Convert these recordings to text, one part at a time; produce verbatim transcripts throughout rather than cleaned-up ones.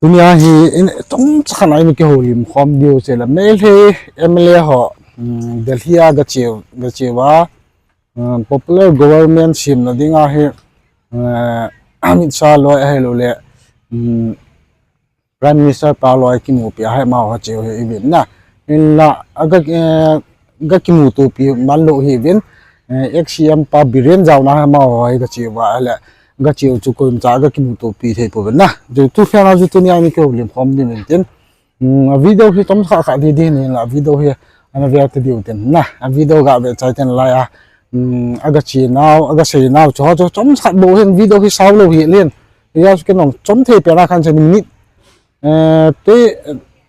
Tunia hi in chomcha khat a in kihoulim khom diu chu la Meitei M L A ho, um, Delhi a gache, gache uva, um, popular government semna dinga hi, uh, Amit Shah loi ahilouleh, um, Prime Minister pa loi kimupi a hi amaho che u hi i vet na. Hinla aga, eh, ga kimutopi man lou hi ven, eh, ex C M pa Biren jaona hi amaho hi gache uva ahile, gache u chu koima cha ga kimutopi thei pouvin na. Chu tu fiana chu tunia in kihoulim khom diu in tin. Um, a video hi chomcha khat ding ding in la video hi ana ve ta diu tin na. A video ga ve chai tin lai a, um, aga che nau, aga sei nau chu, chu chomcha bou hin video hi sao lou hi len. Ya chu kinong chom thei pen a khan chen minute, eh, te,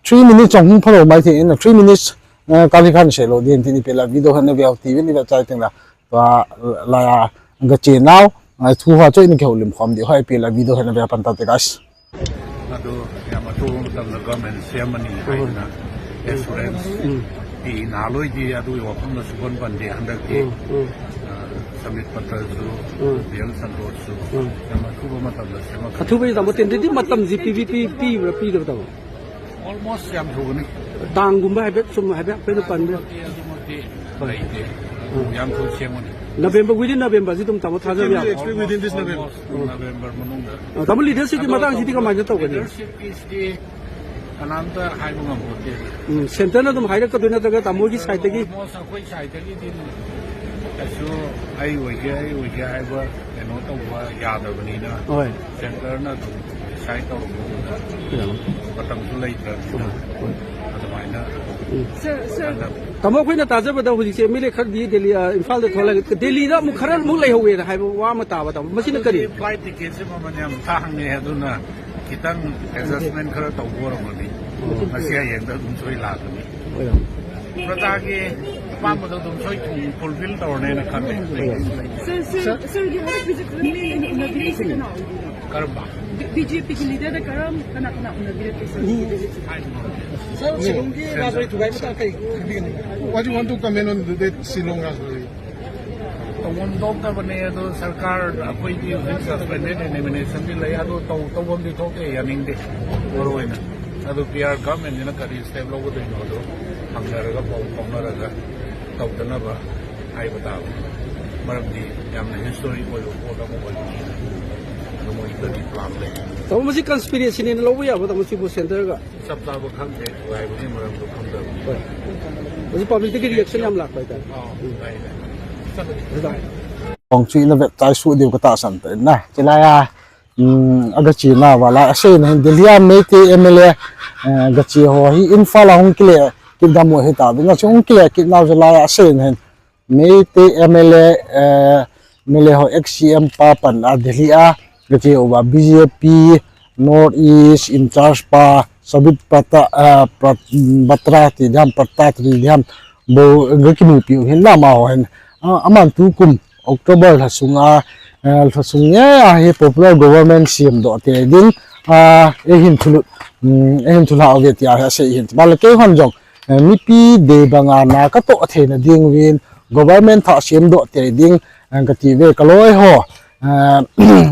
three minutes jong hung phalou mai thei in, three minutes, eh, kali khan sei lou ding tin ipi la video hi ana ve u ti uvin i ve chai tin la. Tua lai a gache nau, eh, thu ho chu in kihoulim khom diu hi ipi la video hi ana ve pan ta te guys. ꯑꯗꯨ ꯌꯥꯝ ꯑꯊꯨꯕ ꯃꯇꯝꯗ ꯒꯚꯔꯟꯃꯦꯟ ꯁꯦꯝꯃꯅꯤ ꯍꯥꯏꯗꯅ ꯑꯦꯁꯨꯔꯦꯟꯁ ꯄꯤ ꯅꯍꯥꯟꯋꯥꯏꯗꯤ ꯑꯗꯨꯒꯤ ꯋꯥꯐꯝꯗ ꯁꯨꯡꯄꯟ ꯄꯟꯗꯦ꯫ ꯍꯟꯗꯛꯇꯤ, ꯎꯝ, ꯎꯝ꯫ ꯑ, ꯁꯃꯤꯠ ꯄꯇ꯭ꯔꯁꯨ, ꯎꯝ꯫ ꯕꯤ ꯑꯦꯜ ꯁꯟꯇꯣꯁꯁꯨ ꯎꯝ꯫ ꯌꯥꯝ ꯑꯊꯨꯕ ꯃꯇꯝꯗ ꯁꯦꯝꯃꯛꯀꯅꯤ꯫ ꯑꯊꯨꯕꯩ ꯇꯥꯃꯣ ꯇꯦꯟꯗꯦꯟꯗꯤ ꯃꯇꯝꯁꯤ ꯄꯤꯕꯤ-, ꯄꯤ-, ꯄꯤꯕ꯭ꯔꯥ ꯄꯤꯗꯕ ꯇꯥꯃꯣ? ꯑꯣꯜꯃꯣꯁ ꯌꯥꯝ ꯊꯨꯒꯅꯤ꯫ ꯇꯥꯡꯒꯨꯝꯕ ꯍꯥꯏꯐꯦꯠ ꯁꯨꯝ ꯍꯥꯏꯐꯦꯠ ꯑꯩꯈꯣꯏꯅ ꯄꯟꯕ꯫ ꯑꯗꯨꯃꯛꯇꯤ, ꯑꯗꯨꯃꯛꯇꯤ ꯍꯣꯏ꯫ ꯂꯩꯇꯦ꯫ ꯎꯝ꯫ ꯌꯥꯝ ꯊꯨꯅ ꯁꯦꯝꯒꯅꯤ꯫ November, within November ꯁꯤ ꯑꯗꯨꯝ ꯇꯥꯃꯣ ꯊꯥꯖꯕ ꯌꯥꯕ? Can we expect within this November? Almost November ꯃꯅꯨꯡꯗ꯫ ꯑ, ꯇꯥꯃꯣ, ꯂꯤꯗꯔꯁꯤꯞꯀꯤ ꯑꯗꯣ ꯃꯇꯥꯡꯁꯤꯗꯤ ꯀꯃꯥꯏꯅ ꯇꯧꯒꯅꯤ? ꯂꯤꯗꯔꯁꯤꯞꯀꯤꯁꯤꯗꯤ ꯀꯅꯥꯝꯇ ꯍꯥꯏꯕ ꯉꯝꯄꯣꯠꯇꯦ꯫ ꯎꯝ, ꯁꯦꯟꯇꯔꯅ ꯑꯗꯨꯝ ꯍꯥꯏꯔꯛꯀꯗꯣꯏ ꯅꯠꯇ꯭ꯔꯒ ꯇꯥꯃꯣꯒꯤ ꯁꯥꯏꯠꯇꯒꯤ? ꯑꯣꯜꯃꯣꯁ ꯑꯩꯈꯣꯏ ꯁꯥꯏꯠꯇꯒꯤꯗꯤ ꯀꯩꯁꯨ ꯑꯩ ꯑꯣꯏꯒꯦ, ꯑꯩ ꯑꯣꯏꯒꯦ ꯍꯥꯏꯕ ꯀꯩꯅꯣ ꯇꯧꯕ ꯌꯥꯗꯕꯅꯤꯅ, ꯍꯣꯏ꯫ ꯁꯦꯟꯇꯔꯅ ꯑꯗꯨꯝ ꯗꯤꯁꯥꯏꯠ ꯇꯧꯔꯛꯄꯗꯨꯗ ꯌꯥꯝ꯫ ꯃꯇꯝꯁꯨ ꯂꯩꯇ꯭ꯔꯕꯅꯤꯅ ꯍꯣꯏ, ꯍꯣꯏ꯫ ꯑꯗꯨꯃꯥꯏꯅ ꯎꯝ꯫ ꯁꯔ, ꯁꯔ, ꯍꯟꯗꯛ ꯇꯥꯃꯣ, ꯑꯩꯈꯣꯏꯅ ꯇꯥꯖꯕꯗ ꯍꯧꯖꯤꯛꯁꯦ ꯑꯦꯝ ꯑꯦꯜ ꯑꯦ ꯈꯔꯗꯤ ꯗꯦꯜꯂꯤ, ꯑ, ꯏꯝꯐꯥꯜꯗ ꯊꯣꯛꯂꯛꯑꯒ ꯗꯦꯜꯂꯤꯗ ꯑꯃꯨꯛ ꯈꯔ ꯑꯃꯨꯛ ꯂꯩꯍꯧꯋꯦꯅ ꯍꯥꯏꯕ ꯋꯥ ꯑꯃ ꯇꯥꯕ, ꯇꯥꯃꯣ, ꯃꯁꯤꯅ ꯀꯔꯤ? ꯍꯧꯖꯤꯛ ꯐ꯭ꯂꯥꯏꯠ ꯇꯤꯀꯦꯠꯁꯦ ꯃꯃꯜ ꯌꯥꯝ ꯇꯥꯡꯉꯦ, ꯑꯗꯨꯅ ꯈꯤꯇꯪ ꯑꯦꯗꯖꯁꯃꯦꯟ ꯈꯔ ꯇꯧꯕ ꯑꯣꯏꯔꯝꯒꯅꯤ꯫ ꯎꯝ꯫ ꯉꯁꯤ ꯍꯌꯦꯡꯗ ꯑꯗꯨꯝ ꯁꯣꯏ ꯂꯥꯛꯀꯅꯤ꯫ ꯑꯣꯏꯔꯝ꯫ ꯄ꯭ꯔꯖꯥꯒꯤ ꯑꯄꯥꯝꯕꯗꯣ ꯑꯗꯨꯝ ꯁꯣꯏ ꯐꯨꯜꯐꯤꯜ ꯇꯧꯔꯅꯦꯅ ꯈꯜꯂꯦ꯫ ꯑꯣꯏꯔꯝ꯫ ꯁꯔ, ꯁꯔ, ꯁꯔꯒꯤ ꯍꯟꯗꯛ ꯚꯤꯖꯤꯠꯇꯨꯗ ꯃꯤ ꯑꯣꯏꯅ ꯎꯅꯕꯤꯔꯤꯁꯤ ꯀꯅꯥ ꯑꯣꯏꯗꯣꯏꯅꯣ? ꯀꯔꯝꯕ? ꯕꯤ-, ꯕꯤ ꯖꯦ ꯄꯤꯒꯤ ꯂꯤꯗꯔꯗ ꯀꯔꯝ-, ꯀꯅꯥ ꯀꯅꯥ ꯎꯅꯕꯤꯔꯛꯀꯦ, ꯁꯔ? ꯁꯔ, ꯁꯤꯂꯣꯡꯒꯤ ꯔꯥꯖ ꯂꯩꯊꯨ ꯚꯥꯏ ꯃꯇꯥꯡ ꯀꯔꯤ ꯈꯪꯕꯤꯒꯅꯤ? What do you want to comment on that Shillong Raj Lali? ꯇꯧꯐꯝ ꯊꯣꯛꯇꯕꯅꯦ ꯑꯗꯣ, ꯁꯔꯀꯥꯔ ꯑꯩꯈꯣꯏꯒꯤ ꯍꯧꯖꯤꯛ ꯁꯁꯄꯦꯟꯗꯦꯗ ꯑꯦꯅꯤꯃꯤꯅꯦꯁꯟꯗꯤ ꯂꯩ, ꯑꯗꯣ ꯇꯧ-, ꯇꯧꯐꯝꯗꯤ ꯊꯣꯛꯇꯦ, ꯌꯥꯅꯤꯡꯗꯦ꯫ ꯃꯔꯨ ꯑꯣꯏꯅ ꯑꯗꯨ ꯄꯤ ꯑꯥꯔ ꯒꯚꯔꯟꯃꯦꯟꯁꯤꯅ ꯀꯔꯤ ꯁ꯭ꯇꯦꯞ ꯂꯧꯒꯗꯣꯏꯅꯣ, ꯑꯗꯣ ꯍꯪꯅꯔꯒ, ꯄꯥꯎ ꯐꯥꯎꯅꯔꯒ ꯇꯧꯗꯅꯕ ꯍꯥꯏꯕ ꯇꯥꯕꯅꯤ꯫ ꯃꯔꯝꯗꯤ ꯌꯥꯝꯅ ꯍꯤꯁꯇꯣꯔꯤꯛ ꯑꯣꯏꯕ ꯄꯣꯠ ꯑꯃ ꯑꯣꯏꯕꯅꯤꯅ ꯑꯗꯨ ꯃꯣꯏ ꯀꯔꯤ ꯄ꯭ꯂꯥꯟ ꯂꯩ? ꯇꯥꯃꯣ, ꯃꯁꯤ ꯀꯟꯁꯄꯤꯔꯦꯁꯤꯅꯦꯅ ꯂꯧꯕ ꯌꯥꯕ꯭ꯔꯥ, ꯇꯥꯃꯣ, ꯁꯤꯕꯨ ꯁꯦꯟꯇꯔꯒ? ꯆꯞ ꯆꯥꯕ ꯈꯪꯗꯦ, ꯊꯨꯒꯥꯏꯕꯒꯤ ꯃꯔꯝꯗꯣ ꯈꯪꯗꯕꯅꯤ꯫ ꯍꯣꯏ꯫ ꯍꯧꯖꯤꯛ ꯄꯕ꯭ꯂꯤꯛꯇꯒꯤ ꯔꯤꯌꯦꯛꯁꯟ ꯌꯥꯝ ꯂꯥꯛꯄ ꯍꯥꯏꯇꯥꯔꯦ꯫ ꯑꯥ, ꯎꯝ꯫ ꯂꯥꯛꯑꯦ, ꯂꯥꯛꯑꯦ꯫ ꯆꯠꯂꯒꯦ꯫ ꯍꯣꯏ, ꯚꯥꯏ꯫ ꯈꯣꯡꯆꯨꯞ ꯏꯟꯅꯕ ꯆꯥꯏ ꯁꯨ ꯗꯤꯕ ꯀꯇꯥ ꯁꯟ ꯇ ꯏꯟꯅ꯫ ꯆꯤꯂꯥꯌꯥ, ꯎꯝ, ꯑꯒ ꯆꯤꯅꯥ ꯋꯥꯂꯥ ꯑꯁꯦ ꯅ ꯍꯤꯟ ꯗꯤꯜꯂꯤꯌꯥ ꯃꯩꯇꯩ ꯑꯦꯝ ꯑꯦꯜ ꯑꯦ, ꯑ, ꯒ ꯆꯤ ꯍꯣ ꯍꯤ ꯏꯝꯐꯥꯜ ꯍꯣꯡ ꯀꯤꯂꯦ ꯀꯤꯗꯥꯃꯣ ꯍꯤ ꯇꯥꯕꯤ ꯉꯁꯤ ꯍꯣꯡ ꯀꯤꯂꯦ ꯀꯤꯗꯥꯎ ꯆꯤꯂꯥꯌꯥ ꯑꯁꯦ ꯅ ꯍꯤꯟ ꯃꯩꯇꯩ ꯑꯦꯝ ꯑꯦꯜ ꯑꯦ, ꯑ, ꯑꯦꯝ ꯑꯦꯜ ꯑꯦ ꯍꯣ ꯑꯦꯛꯁ ꯁꯤ ꯑꯦꯝ ꯄꯥ ꯄꯟ ꯑ ꯗꯤꯜꯂꯤ ꯑ ꯒ ꯆꯤ ꯎꯕ B J P North East in charge pa Sabit Pata, ah, Prat-, Batra ti diham, Prata ti diham, bou ga kimupi u hin la amaho hin. Ah, aman tukum October lha sunga, ah, lha sung nia hi popular government semdoh te ding, ah, eihin thulu, um, eihin thulha uve tia hi asei hin. Bale keihon jong, eh, mipi dei banga na katoh theina ding uvin, government thah semdoh te ding, eh, kati uve kaloi ho. Ah,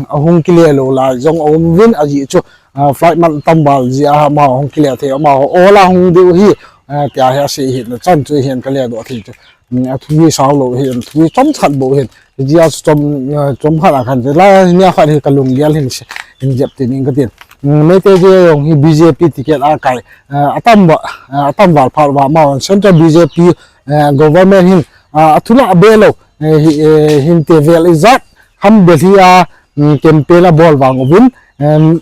ahung kile lou lai jong aum uvin, ajeh chu, ah, flight man tamval jeh a amaho hung kile thei, amaho ol a hung diu ahi, ah, tia hi asei hin, achan chu hin kale doh thei chu. Hmm, athu hi sao lou hin, thu hi chomkhat bou hin. Hijeh a chu chom, ah, chomkhat a khan, lai nia khat hi kalunggel hin se, hin jep ti ning katin. Hmm, Meitei te jong hi B J P ticket a kai, ah, atamval, ah, atamval phat uva amaho Central B J P, ah, government hin, ah, athu la be lou, eh, hi, eh, hinte vel ijat ham Delhi a, um, campaign abol vang uvin, um,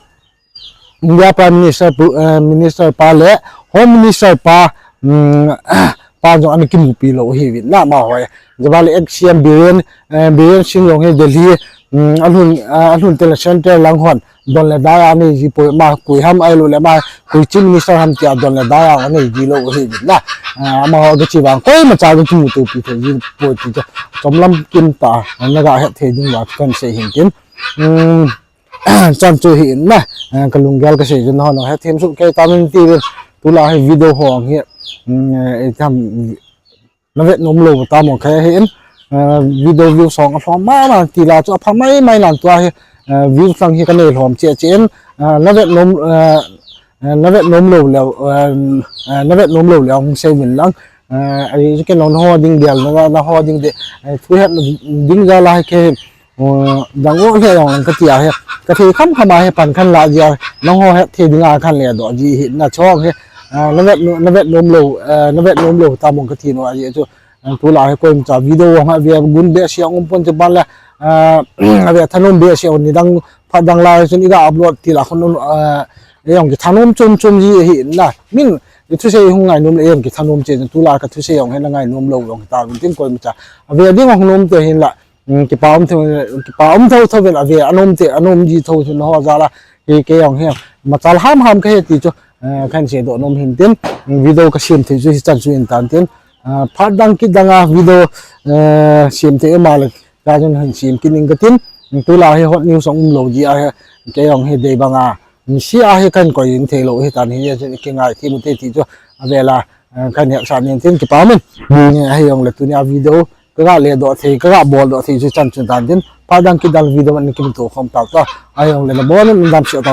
India Prime Minister pu, eh, Minister pa le Home Minister pa, um, pa jong ana kimupi lou ahiuvin la amaho. Jeh a le ex C M Biren, eh, Biren Singh jong hi Delhi, um, alhun, ah, alhun teng le Central lang hon don le dai a anei ji poi, ama koi ham ahilouleh ama koi Chief Minister ham tia don le dai a anei ji lou ahiuvin la. Ah, amaho ga chi vang koimacha ga kimutopi thei ji poi ti chu chomlam kim tah a naga het thei ding uva kahin sei hin tin. Um, chan chu hi in na, ah, kalunggel kasei chu nahon hethem soh kei tauvin tivin, tulai hi video ho hi, um, eh, itham navet nom lou tamo kei hi in, ah, video view song alhom mama tila chu apha maimai nan tua hi, ah, view lang hi kanei lhom cheh cheh in, ah, navet nom, ah, eh, na vet nom lou leh, eh, eh, na vet nom lou leh hung sei uvin lang. Eh, ahi chu ken jong na ho ding bel na, na ho ding de, eh, thu hetna ding jal a hi kei, eh, dang o le jong lang ka ti a hi, ka thei kham kham a hi pan khan la ji a, nang ho het thei ding a khan le doh ji hi na chong hi, eh, na vet, na vet nom lou, eh, na vet nom lou tam ong ka ti nom a ji chu. Eh, tulai hi koima cha video hung a ve gun behseh a um pon ti ban le, eh, a ve thanom behseh a ni dang phat dang lai chun i ga upload ti la khun, eh, ei jong kithanom chom chom ji hi na. Min i thusei hung ngainom le ei jong kithanom che, tulai ka thusei jong hi na ngainom lou jong ta vin tin koima cha. A ve ding hung nom te hin la, um, kipa um thei, kipa um tho tho vin a ve anom te, anom ji tho chu na ho jal a. Hi kei jong hi machal ham ham ka hi ti chu, eh, kan sei doh nom hin tin, um, video ka sem thei chu hi chan chu in tan tin. Ah, phat dang kit dang a video, eh, sem thei ma le, ka jong hin sem kit ning ka tin. Tulai hi hot news ong um lou ji a hi, kei jong hi dei bang a, um, sia hi kan koi in thei lou hi tan hi, jin ki ngai thim u te ti chu a ve la, eh, kan hetsah ning tin kipa min. Ahi jong le tuni a video ka ga le doh thei, ka ga bol doh thei chu chan chu tan tin. Phat dang kit dang video in kimuto khom tau ta. Ahi jong le na bol in dam sia tau.